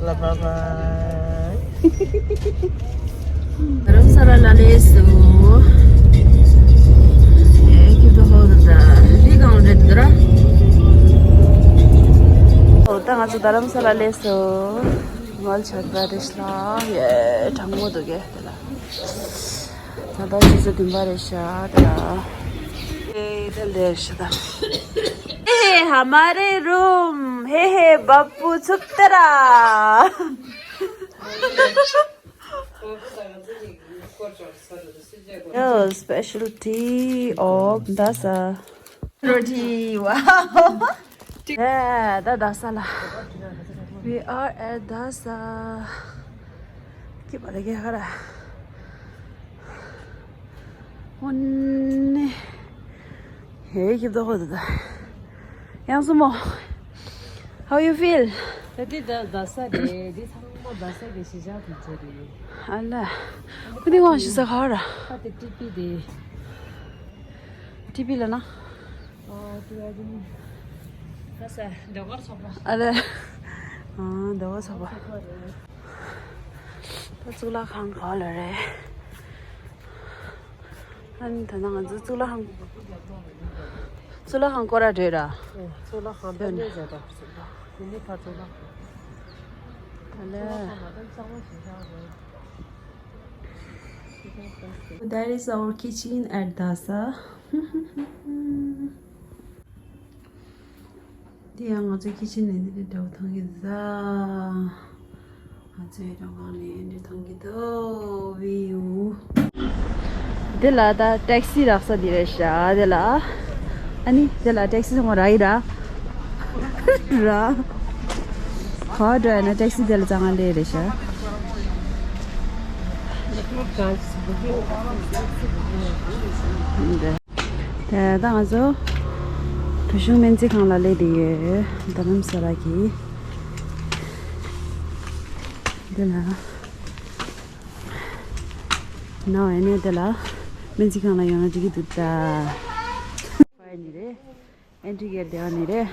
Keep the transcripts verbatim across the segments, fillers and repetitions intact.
Bye bye. རྡ་རམ་ས་ལ་ལ་ལས་སུ། ཨེ་ཁྱོད་ཚོ་ཧོ་ད་ད་འདི་གང་རེད་འདི་ར། ཨོ་ད་ང་ཚོ་རྡ་རམ་ས་ལ་ལས་སུ། མལ་ཆགས་པ་རེད་ཤག་ཡེ་གྲང་མོ་འདུག་གས་དེ་ལ། ད་ལྟ་ཆུ་ཚོད་བདུན་པ་རེད་ཤག་དེ་ལ། ཨེ་དེ་ལས་ཤག་ད། ए हमारे रूम। हे हे बप्पू छुप तेरा। यो special tea और दसा रोटी। वाओ। ए दा दसा ला। We are at दसा। के भले के खरा। ओन्ने। हे के दो होता। Yang Sumo, how you feel? ད་འདི་ད་རྡ་ས་རེད། འདི་ཚང་མ་རྡ་ས་གི་གཞིས་ཆགས་དེ་ཚོ་རེད། ཨ་ལ། ཁོ་འདི་ངོ་ཤི་ས་ག་ར། ཁ་དེ་ཏི་པི་དེ། ཏི་པི་ལ་ན། ཨ་ལ། ཨ་ཟླ་བ་ཚོགས་པ། ད་གཙུག་ལག་ཁང་ག་ལ་རེད། ཨ་ནི་ད་ནང་ང་ཚོ་གཙུག་ལག་ཁང་། གཙུག་ལག་ཁང་སྐོར་ར་འགྲོ་ར། གཙུག་ལག་ཁང་དཔེ་མེད་བྱས་ད། དེ་ནི་ཕ་གཙུག་ལག་ཁང་། ཨ་ལ། That is our kitchen at དྷ་ས། འདི་ཡང་ང་ཚོའི་ཁི་ཆན་ནས་འདི་འདྲ་འདྲ་བོ་འཐུང་གི་འདུག་ང་ཚོའི་རང་དབང་ནས་འདི་འཐུང་གི་འདུག་བི་ཡུ། འདི་ལ་ད་ཊེག་སི་རག་ས་འདི་རེད་ཤག་འདི་ལ། ཨ་ནི་འདི་ལ་ཊེག་སི་སོང་བ་རག་ཡི་ར། ར། ག་པར་འགྲོ་ཡ་ན་ཊེག་སི་འདི་ལ་གཙང་མ་སླེབས་རེད་ཤག་འདི། ད་ལྟ་ང་ཚོ་བྲུ་ཤུང་སྨན་རྩིས་ཁང་ལ་སླེབས་བསྡད་ཡོད། རྡ་རམ་ས་ལ་གི། འདི་ལ་ནང་ཨེ་ནས་འདི་ལ་སྨན་རྩིས་ཁང་ལ་ཡོང་ན་འགྲིག་གི་འདུག་ད། ཨེ་ནི་རེད། ཨེན་ཊི་གེ་ཊི་དེ་ཨ་ནི་རེད།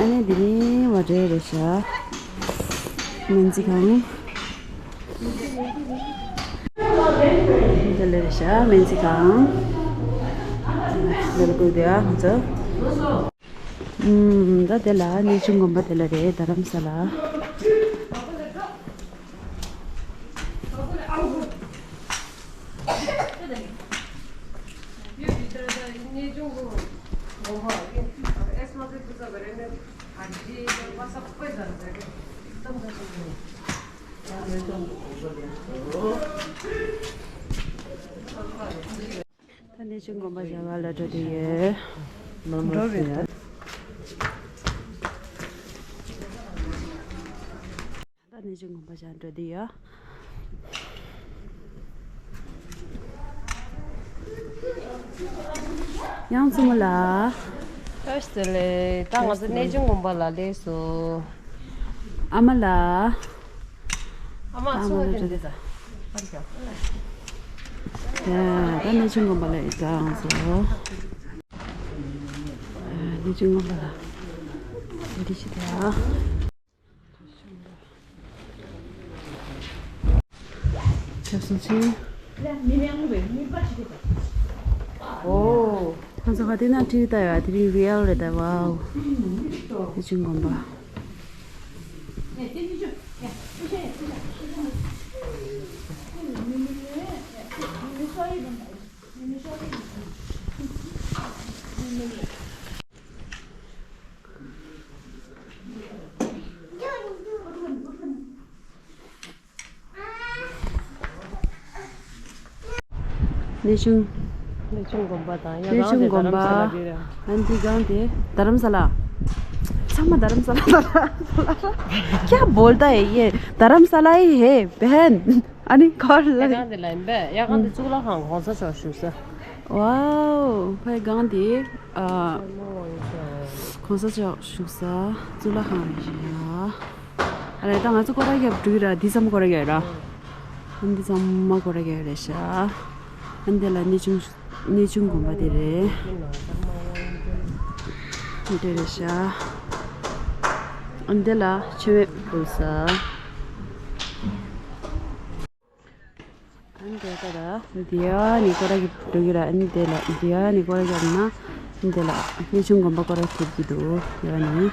ཨ་ནི་འདི་ནི་མ་འདྲེ་རེད་ཤག་སྨན་རྩིས་ཁང་། འདི་ལ་རེད་ཤག་སྨན་རྩིས་ཁང་། འདི་ལ་སྒུག་བསྡད་ཨ་ང་ཚོ། ཨུམ། ད་དེ་ལ་གནས་ཆུང་དགོན་པ་དེ་ལ་རེད། རྡ་རམ་ས་ལ། ད་གནས་ཆུང་དགོན་པ་བྱ་བ་ལ་འགྲོ་དུ་ཡོད། འགྲོ་རེད་ད། ད་གནས་ཆུང་དགོན་པ་བྱ་འགྲོ་དུ་ཡོད། ཡང་བཙུན་མོ་ལ། བཀྲ་ཤིས་བདེ་ལེགས། ད་ང་ཚོ་གནས་ཆུང་དགོན་པ་ལ་སླེབས་སོང་། ཨ་མ་ལགས། ཨ་མ་ཚུར་ལ་འདི་འདི་ད། ད་གནས་ཆུང་དགོན་པ་ལ་ཡི་ཙང་སོ། གནས་ཆུང་དགོན་པ་ལ་འདི་ཞིག་ད། ཁྱབ་སོང་ཆེ། ཨོ། ང་ཚོ་ག་དེ་ན་ཊི་ཝི་ལྟ་ཡོད། དེ་རིང་རི་ཡལ་རེད་ད། ཝའོ། གནས་ཆུང་དགོན་པ། གནས་ཆུང་། གནས་ཆུང་དགོན་པ་དང་། ཡ། གནས་ཆུང་དགོན་པ། རྡ་རམ་ས་ལ་དེ་ར། ཨ་འདི་གང་དེ། རྡ་རམ་ས་ལ། ཚང་མ་རྡ་རམ་ས་ལ། རྡ་རམ་ས་ལ། क्या बोलता है ये? धर्मशाला ही है बहन। ཨ་ནི་ཁར་ལ། ཡ་གང་དེ་ལ་ཡིན་པས། ཡ་གང་དེ་གཙུག་ལག་ཁང་གོང་ས་མཆོག་བཞུགས་ས། ཝའོ། ཕའི་གང་དེ། ཨ། གོང་ས་མཆོག་བཞུགས་ས་གཙུག་ལག་ཁང་རེད་ཤག་ཨ་ལས་ད་ང་ཚོ་སྐོར་ར་རྒྱབ་འགྲོ་གི་ར། འདི་ཙམ་སྐོར་ར་རྒྱབ་ར། ཨ་འདི་ཚང་མ་སྐོར་ར་རྒྱབ་རེད་ཤག་ཨ་འདི་ལ་གནས་ཆུང་། གནས་ཆུང་དགོན་པ་དེ་རེད། དེ་འདྲ་རེད་ཤག་འདི་ལ་ཆུ་མེད་ཕུལ་ས། ཨ་ནི་དེ་ལྟ་ལ་འདི་ཡ་ནི་སྐོར་ར་གི་འགྲོ་གི་ར། ཨ་ནི་དེ་ལ་འདི་ཡ་ནི་སྐོར་ར་གི་ན་འདི་ལ་གནས་ཆུང་དགོན་པ་སྐོར་ར་ཐེབས་ཀྱི་འདུག་ཡ་ནི།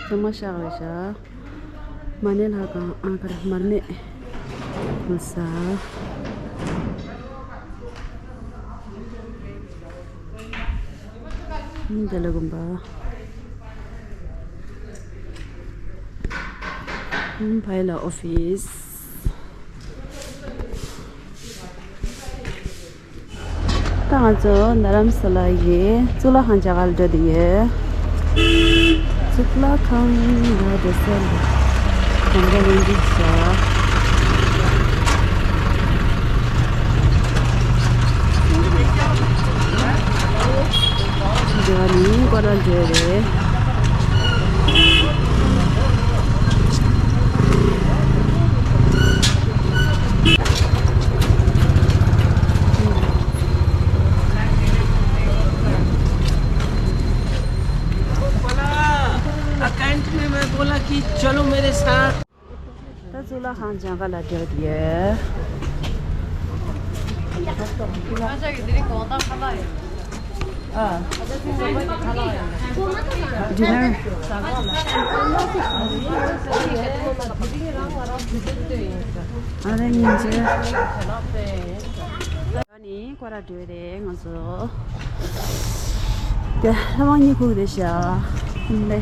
ཚང་མ་ཤག་རེད་ཤག་མ་ཎི་ལྷ་ཁང་། ཨ་ཁར་མར་མེ་ཕུལ་ས། འདི་ལ་དགོན་པ། ཕ་ཡུལ་ལ་ཨོ་ཕིས། ད་ང་ཚོ་རྡ་རམ་ས་ལ་ཡི་གཙུག་ལག་ཁང་མཇལ་ཁ་ལ་འགྲོ་དུས་ཡོད། གཙུག་ལག་ཁང་ལ་འགྲོ་ས་ལ་གང་ག་ལེན་གྱི་བྱ། འདི་བ་ནི་སྐོར་ར་འགྲོ་རེད། ད་གཙུག་ལག་ཁང་སྦྱང་ག་ལ་འགྲོ་ཡོད། ཨ། ཌི་ནར། ཨ་ལེ་ཉིན་བྱེད། ནི་སྐོར་ར་འགྲོ་རེད་ང་ཚོ། དེ་ལྷ་མང་གཉིད་ཁུག་རེད་ཤག་ལེ།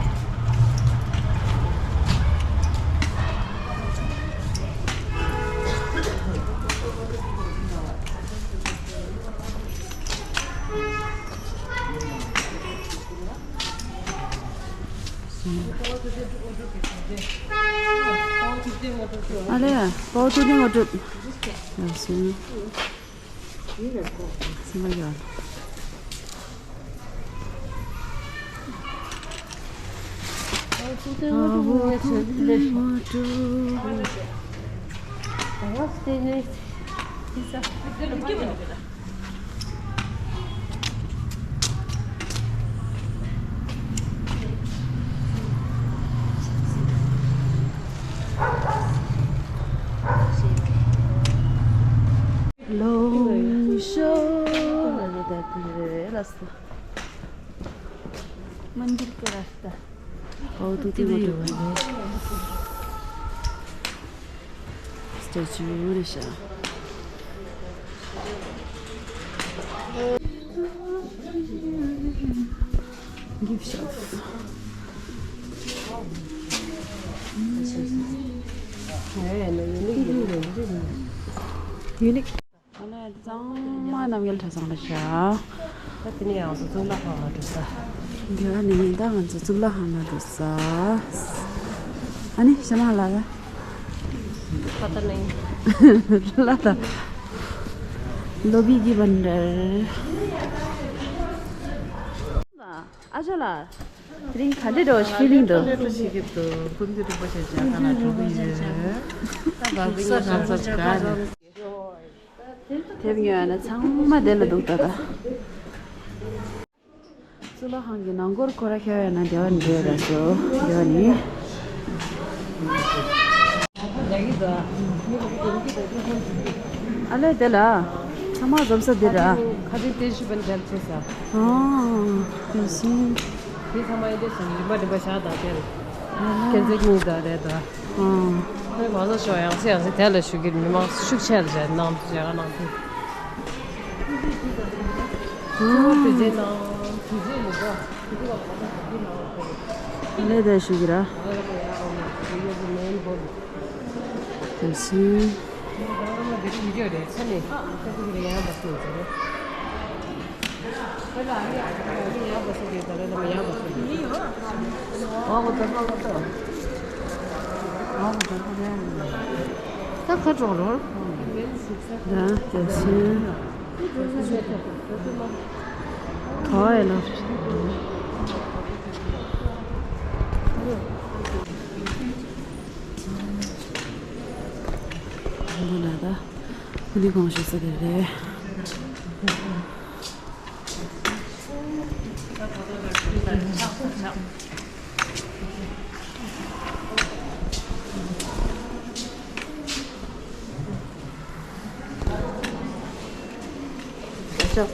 ཨ་ལེ། པའོ་ཐུག་ཐེངས་མ་གྲུབ། ཡ་སུན། སུན་མ་ཡོད། པའོ་ཐུག་ཐེངས་མ་གྲུབ། ལོང་ཤོ། ལ་ལ་ད་ཏི་རེ་ལ་ས། མན་དིར་ཀ་ར་སྟ། ཨོ་ཏུ་ཏི་མ་ཏུ་བ་ནི། སྟེ་ཅུ་རེ་ཤ། Gift shop. Unique. ཨ་ནི་གཙང་མ་རྣམ་རྒྱལ་གྲྭ་ཚང་ལ་བཞག་ད་དེ་ནས་ང་ཚོ་གཙུག་ལག་ཁང་ལ་འགྲོ་ས། འདི་ག་ནས་ཡིན་ད་ང་ཚོ་གཙུག་ལག་ཁང་ལ་འགྲོ་ས། ཨ་ནི་ཤ་མ་ལ་ལ། ལ་ད། ལོ་བི་གི་བན་ཌར། ཨ་ཅག་ལགས། དེ་རིང་ག་འདྲ་འདྲ་བོ་ཞིག་ཕི་ལིང་འདུག་ཞིག་གི་འདུག་ཀུན་འདུས་རིན་པོ་ཆེ་མཇལ་ཁ་ལ་འགྲོ་གི་ཡོད། ད་བར་དུ་ཡིན་ན་ང་ཚོ་ག་རེ། དེབ་ཉོ་ཡ་ན་ཚང་མ་དེ་ལ་འདུག་ད་ད། གཙུག་ལག་ཁང་གི་ནང་སྐོར་སྐོར་ར་ཤོད་ཡ་ན་དེ་བ་འདྲ་ར་སོ་དེ་བ་ནི། ཨ་ལེ་དེ་ལ་ཚང་མ་འཛོམས་ས་དེ་ར། ཁ་སང་དེ་ཤུ་བན་དེར་ཚོ་ས། ཨ་དེ་སུ། དེ་ཚང་མ་ཡིན་དེ་སུ་རིམ་པ་རིམ་པ་བཞག་དང་དེ་ལ། ཨ་ལེ། ཁྱེད་ཚོ་གཉིས་དང་རེད་དོ། ཨ། ཁོས་མ་བཟོ་ཤོག་ཡང་སེ་ཡང་སེ་དེ་ལ་ཞུ་གི་རེད། མི་མང་ཤུགས་ཆེ་ལ་བྱས་གནང་དུས་བྱས་ག་གནང་དུས། ཨ། དེ་རྗེས་གནང་དུས་རྗེས་མི་འགྲོ། དེ་དུས་ལ་མ་གནང་དུས་གནང་དུས། ལས་དེ་ཞུ་གི་ར། ཨ་ལ་མ་ཡ་ཨ་མ་དེ་ཡོད་དུ་མེན་བོ་དུ། དེ་སུ། ཨ་ལ་མ་དེ་དུས་ཡི་རེད་ཚ་ནས་ཁ་ཐུག་གི་རེད་ཡང་མ་སོང་ཟེར། ཁོ་ནི་གོང་ཞུ་ས་དེ་རེད། ལྕགས་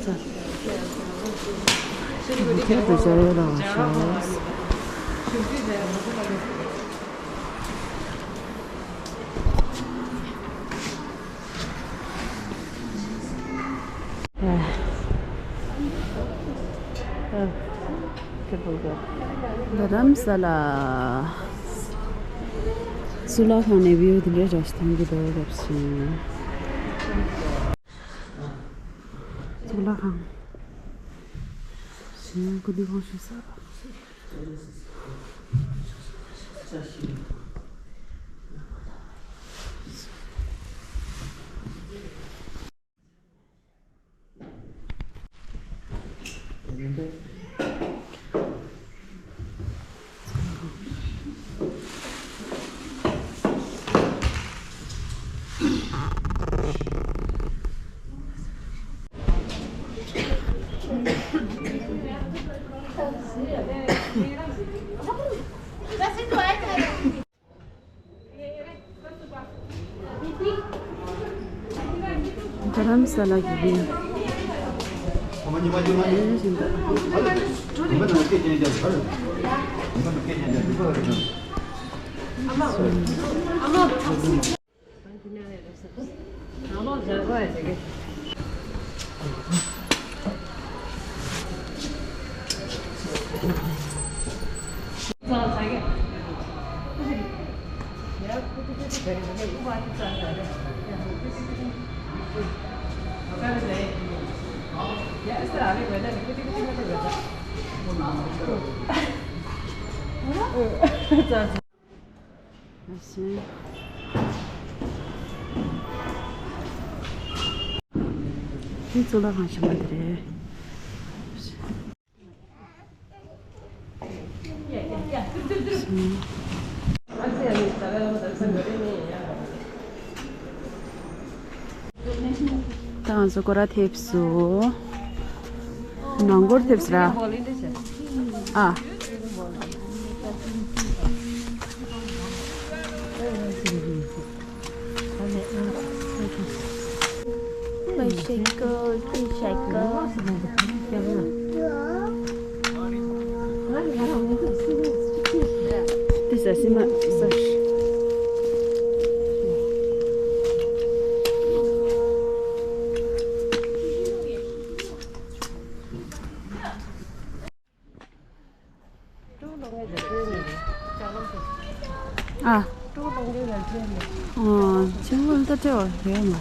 ཚར། ཁྱེད་དུ་བྱ་ཡོད་ལ་བ་ཤོག་རྡ་རམ་ས་ལ། གཙུག་ལག་ཁང་ནས་བིའུ་འདི་འདྲའི་འདྲ་ཞིག་མཐོང་གི་འདུག་སྐབས་སུ། གཙུག་ལག་ཁང་། ཞིང་སྐུ་འདུས་ཁང་ཞིག་ས། རྡ་རམ་ས་ལ་གི་བིའུ། འདི་གཙུག་ལག་ཁང་ཆེན་པོ་འདི་རེད། ད་ང་ཚོ་སྐོར་ར་ཐེབས་སོང་། ནང་སྐོར་ཐེབས་སོང་ར། ཨ། ཨ། ཨོ། ཆེན་པོ་ལྟ་སྤྲད་པ་ཡོད་མ་རེད།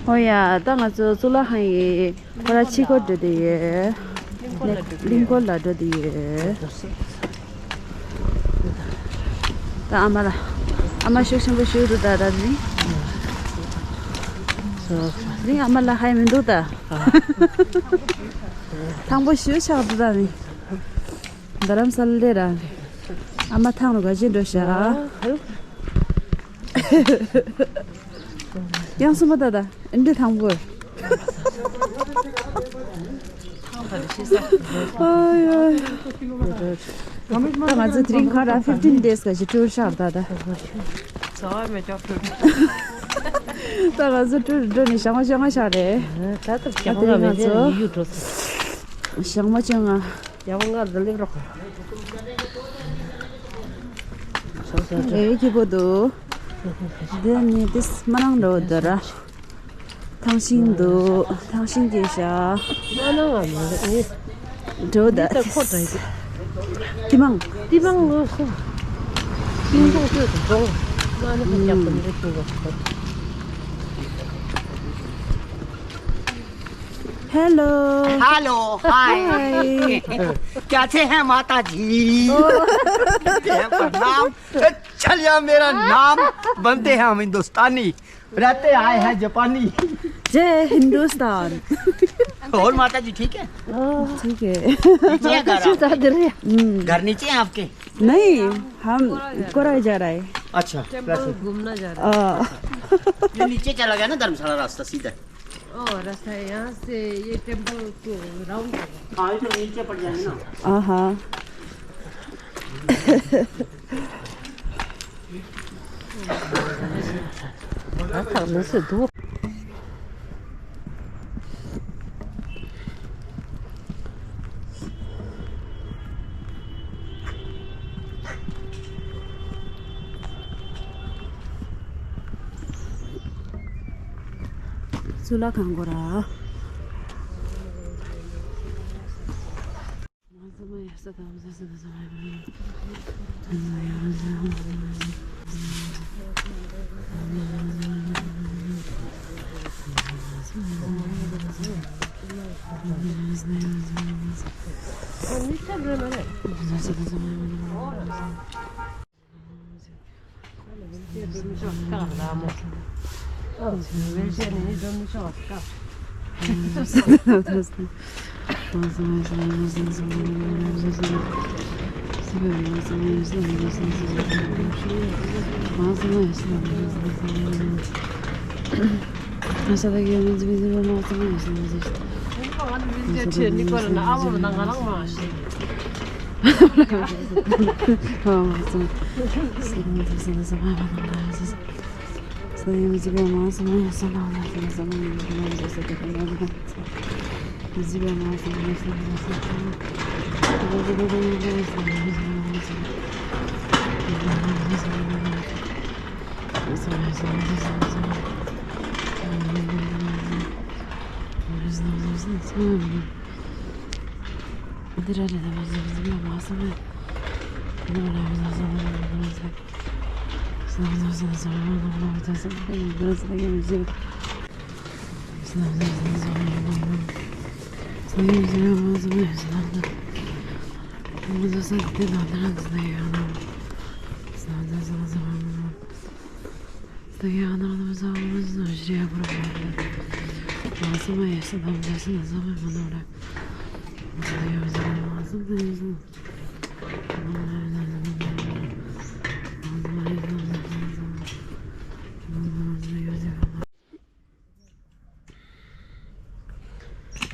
ཨོ་ཡ། ད་ང་ཚོ་གཙུག་ལག་ཁང་ཡི་ཁོ་ར་ཕྱི་སྐོར་འགྲོ་བསྡད་ཡོད། གླིང་སྐོར་ལ་འགྲོ་བསྡད་ཡོད། ད་ཨ་མ་ལ། ཨ་མ་ཤུགས་ཆེན་པོ་ཞུ་འདུག་ད་ད་རིང་། རིང་ཨ་མ་ལ་ཧ་ཡ་མི་འདུག་ད། ཐང་པོ་ཞུ་ཆགས་འདུག་ད་རིང་། རྡ་རམ་ས་ལ་ལས་ར། ཨ་མ་ཐང་རུ་ག་ཅི་འགྲོ་ཤག་ཡང་སུ་མ་ད་ད་ཨེ་འདྲ་ཐང་པོ། ཨ་ཡ། ད་ང་ཚོ་དེ་རིང་ཁ་ར་fifteen days ག་ཞིག་ཊུར་ཤག་ད་ད། ད་ང་ཚོ་ཊུར་འགྲོ་ནས་ཞག་མ་བཅོ་ལྔ་ཤག་རེད། ད་ལྟ་ད་དེ་རིང་ང་ཚོ་ཞག་མ་བཅོ་ལྔ། ཡང་ང་ལ་སླེབས་རོགས། ཨེ་ཁྱི་པོ་འདུག་འདི་ནི་དེ་སྨ་རང་འགྲོ་འདི་ར། ཐང་ཤིང་འདུག་ཐང་ཤིང་སྐྱེས་ཤག་སྨ་རང་ང་མ་རེད། འགྲོ་ད། འདི་ད་ཁོ་འདྲ་ཡི། ཏི་མང་། ཏི་མང་ངོ་སོ། 听众对普通，那那个讲本地听众。Hello. Hello, hi. Hi. कैसे हैं माता जी? प्रणाम। चलिए, मेरा नाम बनते हैं हम हिंदुस्तानी। रहते आए हैं जापानी। जय हिंदुस्तान। और माता जी ठीक है? ठीक है। नीचे है घर आपके? हम्म। घर नीचे है आपके? नहीं, हम कोरा जा रहा है। अच्छा, टेम्पल वैसे। घूमना जा रहा है। ये नीचे चला गया ना धर्मशाला रास्ता सीधा। ओ, रास्ता है, यहाँ से ये टेम्पल को राउंड करना। हाँ, ये तो नीचे पड़ जाएंगे ना। हाँ, हाँ।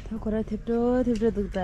ད་ཁོ་ར་ཐེབས་འགྲོ་ཐེབས་འགྲོ་འདུག་ད།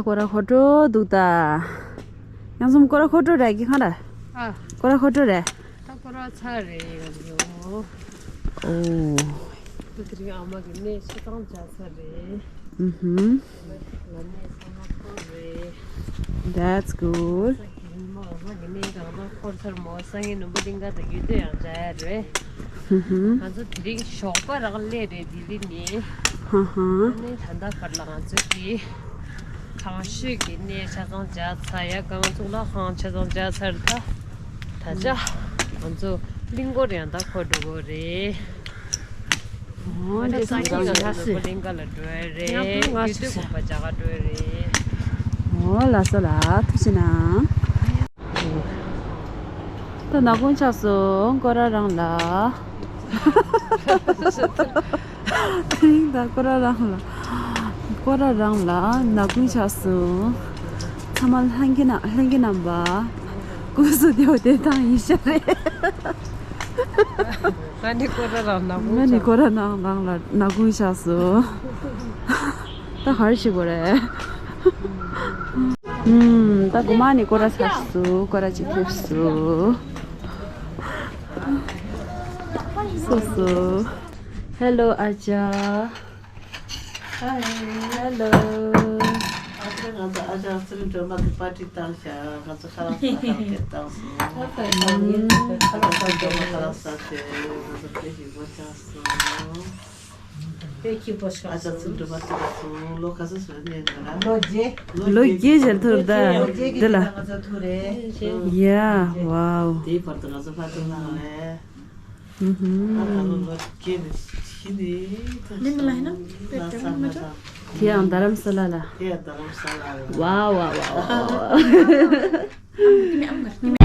སྐོར་ར་ཁོ་སྤྲོ་འདུག་ད། ཡང་སོམ་སྐོར་ར་ཁོ་སྤྲོ་རེད་ཀྱི་ཁང་ར། ཨ། སྐོར་ར་ཁོ་སྤྲོ་རེད། ད་སྐོར་ར་ཚར་རེད་ཡོང་ཡོ། ཨོ། ཁུ་ཚུར་ཨ་མ་གི་གནས་ཆ་ཚང་བྱ་ཚར་རེད། ཨུ་ཧུམ། ལ་གནས་ཚང་མ་འཁོར་རེད། That's good. ཉི་མ་ཨ་མ་གི་གནས་གང་ལ་འཁོར་ཚར་མོ། སང་ཉིན་ནུ་བོ་གླིང་ག་དང་ཡུལ་སྡོད་ཡང་བྱ་ཡ་རེད། ཧུ་ཧུ། ང་ཚོ་དེ་རིང་ཞོགས་པ་རང་སླེབས་རེད་ལྡི་ལི་ནས། ཧ་ཧ། ཨ་ནི་ད་ལྟ་བར་ལ་ང་ཚོ་གི་གང་ཤོས་ཀྱི་གནས་ཆ་ཚང་བྱ་ཚར། ཡ་རྐང་གཙུག་ལག་ཁང་ཆ་ཚང་བྱ་ཚར། ད་ད་ཆ་ང་ཚོ་གླིང་སྐོར་ཡང་ད་འཁོར་འགྲོ་གི་རེད། ཨོ་ད་འདི་སང་ཉིན་ང་ཚོ་ལྷ་སའི་གླིང་ག་ལ་འགྲོ་ཡ་རེད། ཡུལ་སྡོད་དགོན་པ་བྱ་ག་འགྲོ་ཡ་རེད། ཨོ་ལགས་སོ་ལགས། ཐུགས་རྗེ་གནང་། ད་ནག་ཁུང་ཆགས་སོང་། སྐོར་ར་རང་ལ། དེ་རིང་ད་སྐོར་ར་རང་ལ། སྐོར་ར་རང་ལ་ནག་ཁུང་ཆགས་སོང་། ཚང་མ་ལྷན་རྒྱས་རྣམ་ལྷན་རྒྱས་རྣམ་པ། སྐུ་གཟུགས་བདེ་བོ་བདེ་ཐང་ཡིན་ཤག་རེད། ང་ནི་སྐོར་ར་རང་ནག་ཁུང་ང་ནི་ཆགས། སྐོར་ར་ནང་ནང་ལ་ནག་ཁུང་ཆགས་སོང་། ད་ག་རེ་བྱེད་དགོས་རེད། ཨུམ། ད་གོ་མ་ནི་སྐོར་ར་ཚར་སོང་། སྐོར་ར་ཅིག་ཕེབས་སོང་། སོ་སོ། Hello ཨ་ཅག། Hi. Hello. ཨ་ཅག་ང་ཚོ་ཨ་ཅག་ཚེ་རིང་སྒྲོལ་མ་གི་པར་ཊི་བཏང་ཤག་ང་ཚོ་ཁ་ལག་ཟ་ཁ་ལག་ཁེབས་བཏང་སོང་། ཨ་ཅག་སྒྲོལ་མ་ཁ་ལག་ཟ་དེ་ང་ཚོ་དཔེ་ཞིག་སྒོ་ཆགས་སོང་། དཔེ་སྐྱིད་པོ་ཆགས་སོང་། ཨ་ཅག་ཚེ་རིང་སྒྲོལ་མ་ཚེ་རིང་སོང་ལོ་ག་ཚོད་སོང་ནས་ང་རང་ལོ་བརྒྱད། ལོ་བརྒྱད་ལོ་བརྒྱད་ཅན་ཐུར་ད། ལོ་བརྒྱད་འདི་ལ། ང་ཚོ་ཐུག་རེད། Yeah, wow. དེའི་བར་དུ་ང་ཚོ་ཕར་ཐུག་ནང་ལས། ཨུ་ཧུམ། ཨ་ལ་ལོ་ལོ་སྐྱེས་ནས་ཤི་ནས་ད་ལི་མི་ལ་ཡིན་ན་དཔེ་ལ་དྲང་མོ་མ་ས་དྲང་། དེ་ཡང་རྡ་རམ་ས་ལ་ལ། དེ་ཡང་རྡ་རམ་ས་ལ་ལ། Wow, wow, wow, wow.